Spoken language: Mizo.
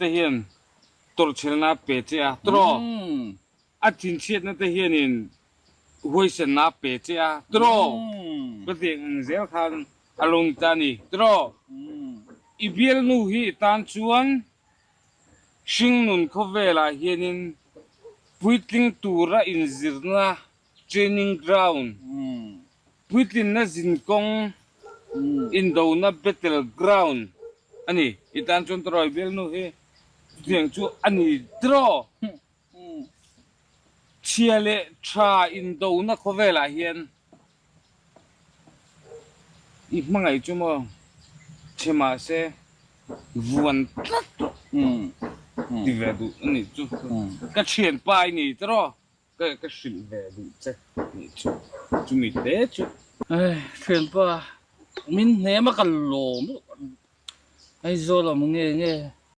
te hian tawrhchhelna a pe che a tiraw? A thinchhiatna te hianin huaisenna a pe che a tiraw? Ka tih ang zel khan a lo ni ta a ni tiraw? I bialnu hi i tan chuan hringnun khawvelah hianin puitling tura inzirna training ground, puitlinna zinkawng indona battle ground a ni. I tan chuan tiraw i bialnu hi chutiang chu a ni tiraw? Chhia leh tha indona khawvelah hian i hmangaih chu maw chhe mahse vuan tlat rawh ti ve duh a nih chu. Ka thianpa i ni tiraw? Ka ka hrilh ve duh che nih chu chumi te chu. Thianpa min hnem a ka lawm Aizawl awm nge nge.